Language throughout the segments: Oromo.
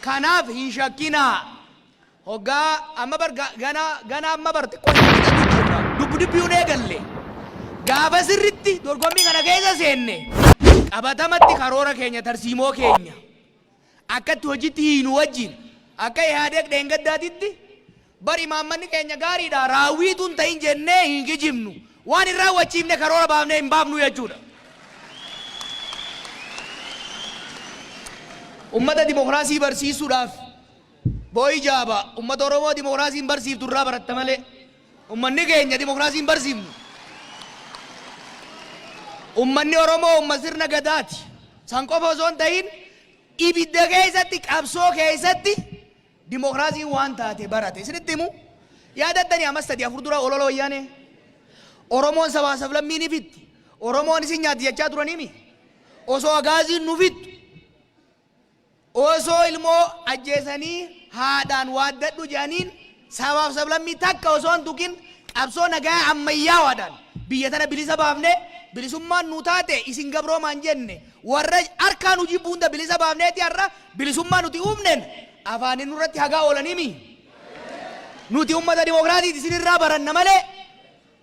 Kanaaf hin shakkinaa. Hoggaa amma bar gana gana amma bar xiqqoo shakkitatu jirra. Dubbi dubbiyuun eegalle. Gaafa sirritti dorgommii kana keessa seenne qabatamatti karoora keenya tarsiimoo keenya akkatti hojitti hiinu wajjin akka Ihaadeeg dheengaddaatitti bar imaammanni keenya gaariidha raawwiitu hin ta'in jennee hin kijibnu. Waan hin raawwachiifne karoora baafnee hin baafnu jechuudha. Ummata dimokiraasii barsiisuudhaaf Booyi jaaba ummata Oromoo dimokiraasii hin barsiiftu irraa baratta malee. Ummanni keenya dimokiraasii hin barsiifnu. Ummanni Oromoo umma sirna gadaati. San qofa osoo hin ta'in ibidda keessatti qabsoo keessatti dimokiraasiin waan taate barate. Isinitti himu yaadattanii amas 3 4 dura olola wayyaanee Oromoon sabaa sablammii ni fitti. Oromoon isin nyaatti jechaa turaniimi. Osoo agaaziin nu fixxu Osoo ilmoo ajjeesanii haadhaan waaddadhu jedhaniin sabaaf sablammii takka osoo hin tuqin qabsoo nagayaa ammayyaawaadhaan biyya tana bilisa baafnee bilisummaan nuu taate isin gabroomaa hin jenne warra harkaa nu jibbu hunda bilisa baafneeti har'a bilisummaa nuti uumneen afaaniin nurratti hagaa oolaniimii? Nuti ummata dimokiraasiiti isinirraa baranna malee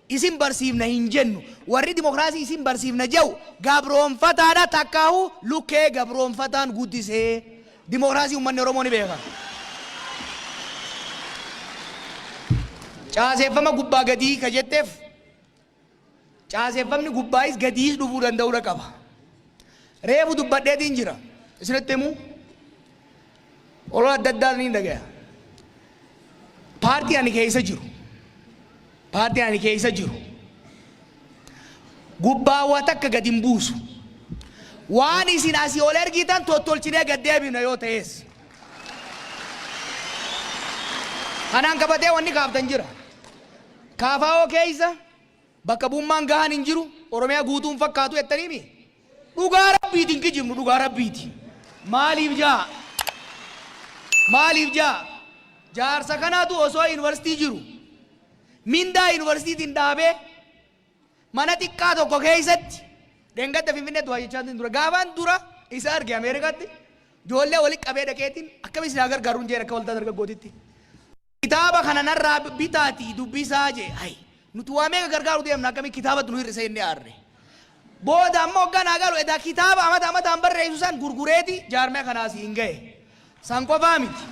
Isin barsiifna hin jennu. Warri dimokiraasii isin barsiifna je'u gabroomfataadha takkaahu lukkee gabroomfataan guddisee. Dimokiraasii ummanni Oromoo ni beeka. Caaseeffama gubbaa gadii ka jetteef caaseeffamni gubbaayis gadiis dhufuu danda'uudha qaba. Reefu dubbadheetiin jira. Isinitti himuu Olola adda addaa niin dhagaya. Paartii ani keessa jiru. Paartii ani keessa jiru. Gubbaa waa takka gad hin buusu. Waan isin asii ol ergitan tottolchinee gad deebifna yoo ta'es. Kanaan qabatee wanni kaaftan jira. KFO keessa bakka bu'ummaan gahaan hin jiru, Oromiyaa guutuu hin fakkaatu jettaniimi? Dhugaa Rabbiiti hin kijibnu dhugaa Rabbiiti. Maaliif jaa? Maaliif jaa? Jaarsa kanaatu osoo yuunivarsiitii jiru mindaa yuunivarsiitiitiin dhaabee mana xiqqaa tokko keessatti dheengadda Finfinneetti waa jechaa ture. Gaafaan dura isa arge Ameerikaatti ijoollee walitti qabee dhaqeetiin akkamitti isin haa gargaaruun jeen akka waldaa dargaggootitti. Kitaaba kana narraa bitaatii dubbisaa jee. Hay nuti waa meeqa gargaaru deemna akkamii kitaabatti nu hir'isa jennee aarre. Booda ammoo hoggaa naa galu edaa kitaaba amata amataan barreessu san gurgureeti jaarmaya kanaa asiin gahe. San qofaa miti.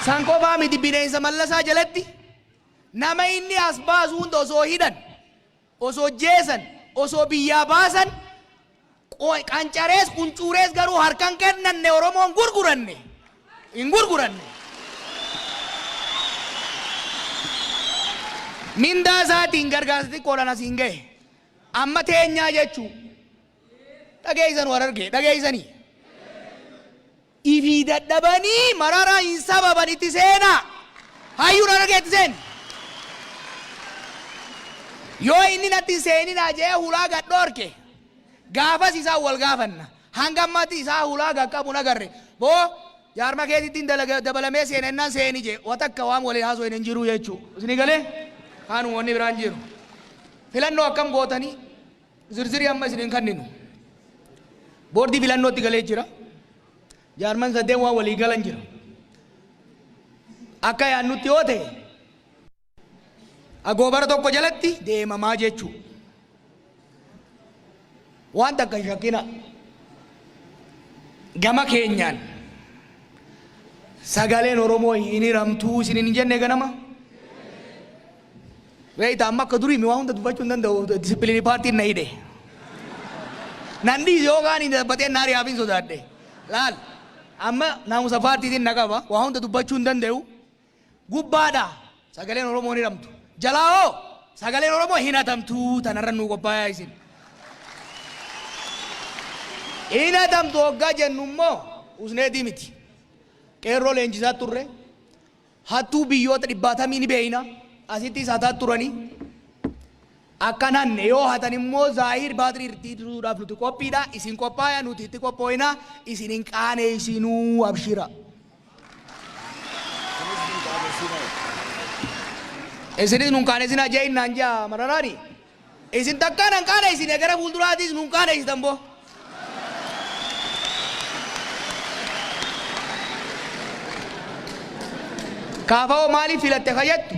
San qofaa miti bineensa Mallasaa jalatti nama inni as baasu hunda osoo hidhan, osoo jeesan, osoo biyyaa baasan qancarees quncuurees garuu harkan kennanne Oromoon gurguranne hin gurguranne. Mindaa isaatiin gargaarsa xiqqoodhaan asiin gahe. Amma teenyaa jechuu. Dhageessan Harargee dhageessanii. Ifii dadhabanii mararaa hin sababan itti seenaa. Hayyuun Harargee itti seeni. Yoo inni natti hin seeninaa jedhee hulaa gad dhoorke gaafas isaan wal gaafanna. Hanga ammaatti isaa hulaa gad qabu hin agarre. Boo jaarma keetittiin dabalamee seena jennaan seeni jee wa takka waan waliin haasofne hin jiru jechuu. Isinii galee? Kanuma wanni biraan jiru. Filannoo akkam gootanii? Zirzirii amma isin hin kanninu. Boordii filannootti galee jira. Jaarman sadeen waan walii galan jira. Akka yaadnutti yoo ta'e agoobara tokko jalatti deemamaa jechuu. Waan takka hin shakkina. Gama keenyaan sagaleen Oromoo hin hiramtuu isin hin jenne ganama. Beektaa amma akka durii mi waa hunda dubbachuu hin danda'u disipiliinii paartiin na hidhe. Nan dhiise yookaan hin dabbatee na ari'aaf hin sodaadhe. Laal amma naamusa paartiitiin na qaba waa hunda dubbachuu hin danda'u. Gubbaadha sagaleen Oromoo hin hiramtu. Jalaa hoo sagaleen Oromoo hin hatamtu tanarra nuu qophaayaa isin. Hin hatamtu hoggaa jennu immoo usneetii miti. Qeerroo leenjisaa turre. Hattuu biyyoota dhibbaatamii ni beeyna. Asittis hataa turanii. Akka hin hanne yoo hatan immoo zaahir baatirii itti hir'isuudhaaf nuti qophiidha. Isin qophaaya nuti itti qophooyna. Isin hin qaaneessinuu abshira. Isinis nun qaaneessinaa jee innaan jaa mararaani. Isin takkaa nan qaaneessine gara fuulduraatis nun qaaneessitan boo. KFO maaliif filatte ka jettu,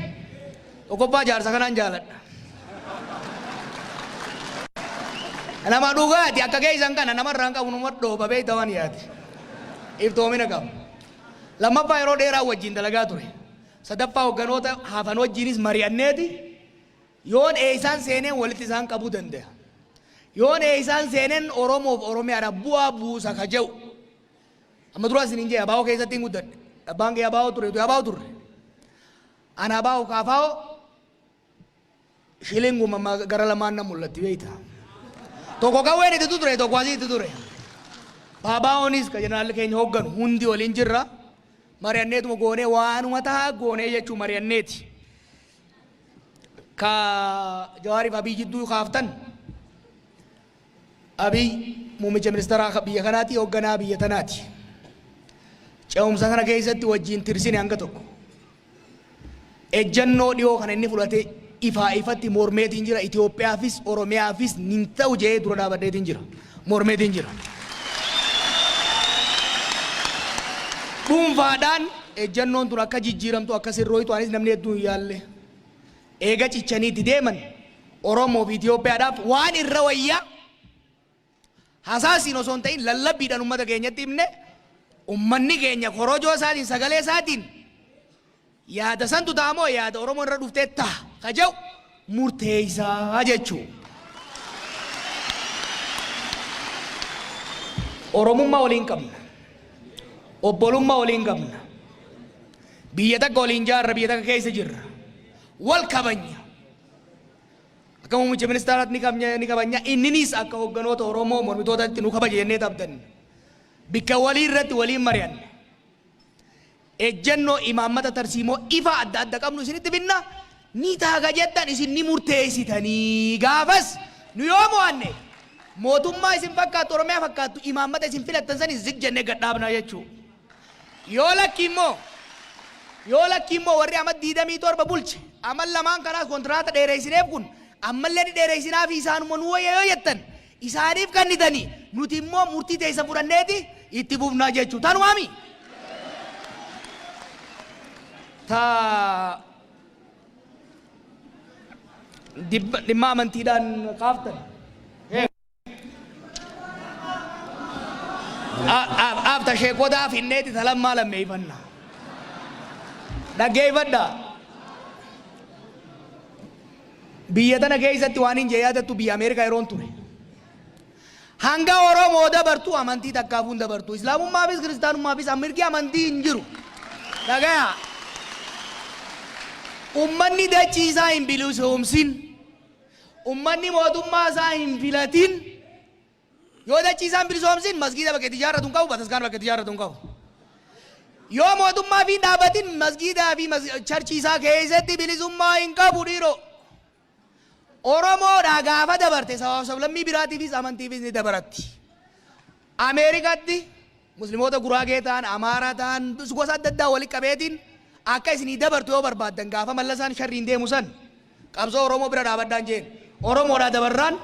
tokkoffaa jaarsa kanaan jaaladha. Nama dhugaati akka keessan kana namarraa hin qabu, numa dhooba beekta waan yaate. Iftoomina qaba. Lammaffaa yeroo dheeraa wajjin dalagaa ture. Sadaffaa hogganoota hafan wajjinis mari'anneeti yoon eessaan seeneen walitti isaan qabuu danda'a. Yoon eessaan seeneen Oromoof Oromiyaadhaaf bu'aa buusa ka jedhu. Amma duraa isiniin jee ABO keessatti hin guddadhe. Abbaan kee ABO ture, nuti ABO turre. Ana ABO KFO shilinguma gara lamaan na mul'atti beekta. Tokko qawween itti ture, tokko asii itti ture. ABOnis ka jeneraalli keenya hoogganu hundi waliin jirra. Mari'anneetuma goonee waanuma tahaa goonee jechuu mari'anneeti. Ka Jawaariif Abiy jidduu kaaftan, Abiy muummicha ministeeraa biyya kanaati, hoogganaa biyya tanaati. Ce'umsa kana keessatti wajjin tirsine hanga tokko. Ejjannoo dhiyoo kana inni fudhate ifaa ifatti mormeetiin jira. Itoophiyaafis Oromiyaafis nin ta'u jedhee dura dhaabadheetiin jira. Mormeetiin jira. Dhuunfaadhaan ejjannoon tun akka jijjiiramtu, akka sirrooytu anis namni hedduun hin yaalle. Eega cichanii itti deeman Oromoo fi Itoophiyaadhaaf waan irra wayyaa hasaasiin osoo hin ta'in lallabbiidhaan uummata keenyatti himne, uummanni keenya korojoo isaatiin, sagalee isaatiin yaada santu ta'a moo yaada Oromoo irra dhuftee ta'a ka jedhu murteessaa jechuu. Oromummaa waliin qabna. Obbolummaa waliin qabna. Biyya takka waliin jaarra, biyya takka keessa jirra. Wal kabanya. Akka muummicha ministeeraatti ni kabanya, ni kabanya. Inninis akka hogganoota Oromoo mormitootaatti nu kabaja jennee abdanna. Bikka walii irratti waliin mari'anna. Ejjennoo imaammata tarsiimoo ifa adda adda qabnu isinitti finna, ni taaga jettan isin ni murteessitanii, gaafas nu yoo mo'anne mootummaa isin fakkaattu, Oromiyaa fakkaattu, imaammata isin filattan sani zig jennee gad dhaabna jechuu. Yoo lakki immoo warri amma 27 bulche amal lamaan kanaas kontiraata dheereysineef kun ammallee ni dheereysinaa fi isaanuma nu wayya yoo jettan isaaniif kennitanii, nuti immoo murtii teessan fudhanneeti itti fufnaa jechuu tanumaami. Ta dhimma amantiidhaan kaaftan. Aafta sheekotaa finneeti talammaa lammeeyfanna. Dhaggeeffadha. Biyya tana keessatti waan hin jee yaadattu, biyya Ameerikaa yeroon ture. Hanga Oromoo dabartu amantii takkaafuu hin dabartu. Islaamummaafis kiristaanummaafis mirgi amantii hin jiru. Dhagaya. Ummanni dachii isaa hin bilisoomsin. Ummanni mootummaa isaa hin filatin. Yoo dachii isaa hin bilisoomsin masgiida bakka itti ijaarratu hin qabu, bataskaana bakka itti ijaarratu hin qabu. Yoo mootummaa fi dhaabatin masgiidaa fi churchii isaa keessatti bilisummaa hin qabu dhiiroo. Oromoodhaa gaafa dabarte sabaaf sablammii biraatiifis amantiifis ni dabaratti. Ameerikaatti Musliimoota Guraagee ta'an, Amaaraa ta'an, gosa adda addaa walitti qabeetiin akka isinii dabartu yoo barbaaddan, gaafa Mallasaan sharriin deemu san qabsoo Oromoo bira dhaabadhaan jeen. Oromoodhaa dabarraan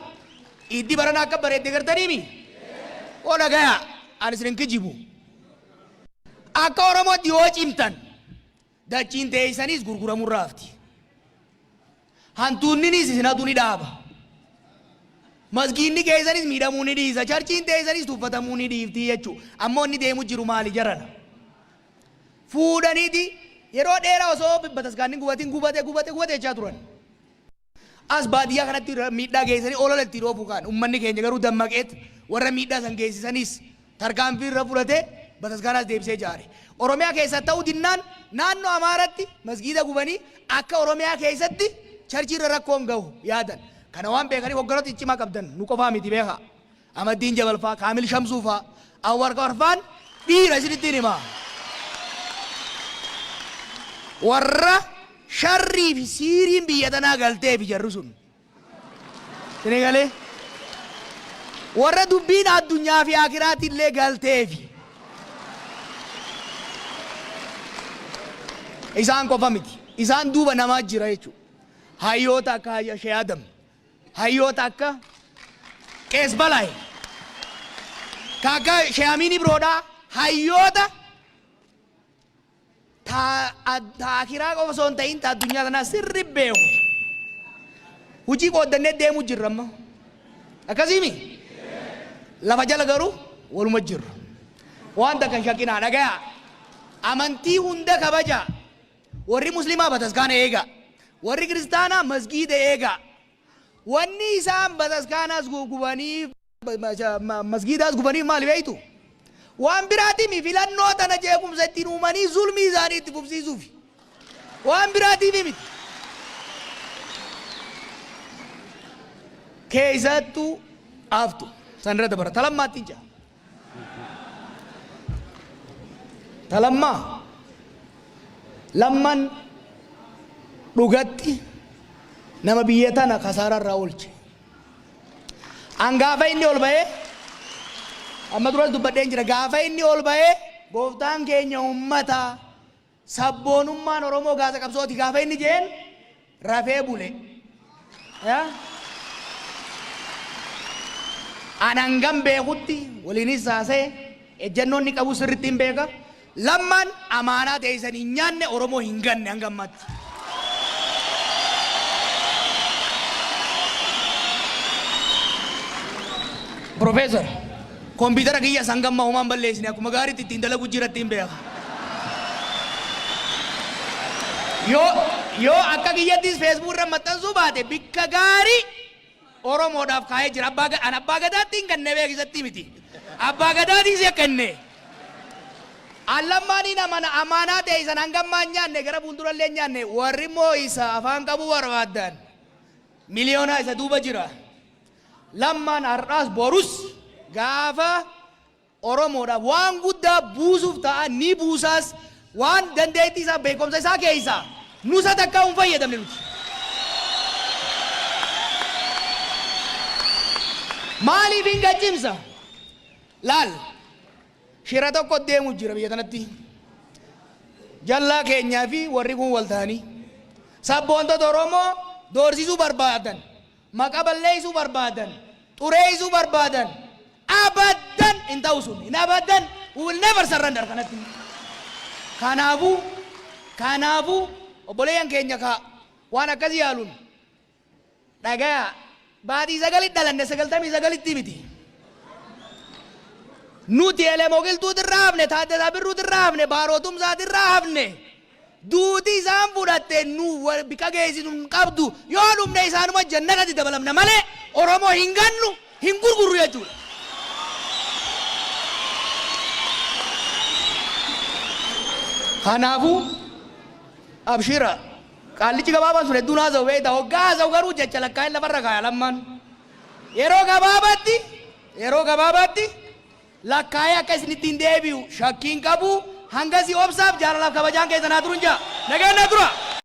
iddi barana akka bareedde gartaniimi? Oo dhagaya, ani isin hin kijibu. Akka Oromootti yoo cimtan dachiin teessanis gurguramurraa hafti. Hantuunninis isin hatu ni dhaaba. Masgiinni keessanis miidhamuu ni dhiisa. Churchiin teessanis tuffatamuu ni dhiifti jechuudha. Ammoo inni deemu jiru maali jarana? Fuudhaniiti yeroo dheeraa osoo bataskaanni gubatin gubate gubate gubate jechaa turan. As baadiyyaa kanatti miidhaa geessanii olola ittiin oofu kaan uummanni keenya garuu dammaqeet warra miidhaa san geessisanis tarkaanfii irra fudhatee bataskaanaas deebisee ijaare. Oromiyaa keessa ta'uu dinnaan naannoo Amaaratti masgiida gubanii akka Oromiyaa keessatti churchii irra rakkoon gahu yaadan. Kana waan beekaniif hogganoota ciccimaa qabdan nu qofaa miti beekaa. Amaddiin Jabal faa, Kaamil Shamsuu faa, Anwar Warfaan dhiira isinittiin himaa. Warra sharrii fi siiriin biyya tanaa galteefi jarri sun. Isinii galee? Warra dubbiin addunyaa fi akiraatti illee galteefi. Isaan qofa miti. Isaan duuba namaa jira jechuudha. Hayyoota akka Shee Adam, hayyoota akka Qees Balaay, ka akka Shee Amiin Ibroodhaa, hayyoota Ta aakiraa qofa osoo hin ta'in ta addunyaa tanaa sirri beeku. Hojii qooddannee deemuu jirra amma. Akkasiimi? Lafa jala garuu waluma jirra. Waan takka hin shakkinaa, dhagayaa. Amantii hunda kabajaa. Warri Muslimaa bataskaana eegaa. Warri Kiristaanaa masgiida eegaa. Wanni isaan bataskaanaas gubanii masgiidaas gubaniif maali beektu? Waan biraatiimi, filannoo tana jeequmsa ittiin uumanii zulmii isaanii itti fufsiisuufi. Waan biraatiifi miti. Keessattuu aftu sanirra dabara. Talammaatti hin jira. Talammaa lamman dhugatti nama biyya tana kasaaraa irraa oolche. An gaafa inni ol ba'ee, amma duras dubbadheen jira, gaafa inni ol ba'ee "Gooftaan keenya ummata, sabboonummaan Oromoo gaasa qabsooti" gaafa inni jeen rafee bule. Yaa? An hangam beekutti waliinis haasa'e, ejjennoo inni qabu sirriitti hin beeka. Lammaan amaanaa teessan hin nyaanne, Oromoo hin ganne hanga ammaatti. Profeesar, kompiitara kiyya hanga ammaa homaan balleessine, akkuma gaariitti ittiin dalagu jira, ittiin beeka. Yoo akka kiyyattis Facebook irra maxxansuu baate, bikka gaarii Oromoodhaaf kaa'ee jira. An abbaa gadaatti hin kenne, beeksisatti miti. Abbaa gadaatis hin kenne. An lammaaniin amana, amaanaa ta'e san hanga ammaa hin nyaanne, gara fuuldurallee hin nyaanne. Warri immoo isa afaan qabuu barbaaddan, miliyoonaa isa duuba jira. Lammaan har'aas borus gaafa Oromoodhaaf waan guddaa buusuuf ta'a, ni buusaas, waan dandeettii isaa, beekumsa isaa keessaa nusa takkaa hin fayyadamne nuti. Maaliif hin gaccimsa? Laal, shira tokko deemu jira biyya tanatti. Jallaa keenyaa fi warri kun wal ta'anii sabboontota Oromoo doorsisuu barbaadan, maqa balleessuu barbaadan, xureessuu barbaadan. Abadan hin ta'u sun, hin abadan. We will never surrender kanatti. Kanaafuu obboleeyyan keenya ka waan akkasii yaaluun dhagaya, baatii sagalit dhalanne, 99tti miti. Nuti Elemoo Qilxuutirraa hafne, Taaddasaa Birruutirraa hafne, Baaroo Tumsaatirraa hafne. Duuti isaan fudhatte nu bika geessisu hin qabdu. Yoo dhumne isaanuma jannatatti dabalamna malee Oromoo hin gannu, hin gurgurru jechuudha. Kanaafuu abshira, qaallichi gabaabaan sun hedduun haasa'u beekta, hoggaa haasa'u garuu jecha lakkaa'een lafarra kaaya lammaan. Yeroo gabaabaatti lakkaa'ee akka isin ittiin deebi'u shakkiin qabu. Hangasii obsaaf jaalalaaf kabajaan keessan haa turun jaa. Nagaan naa tura.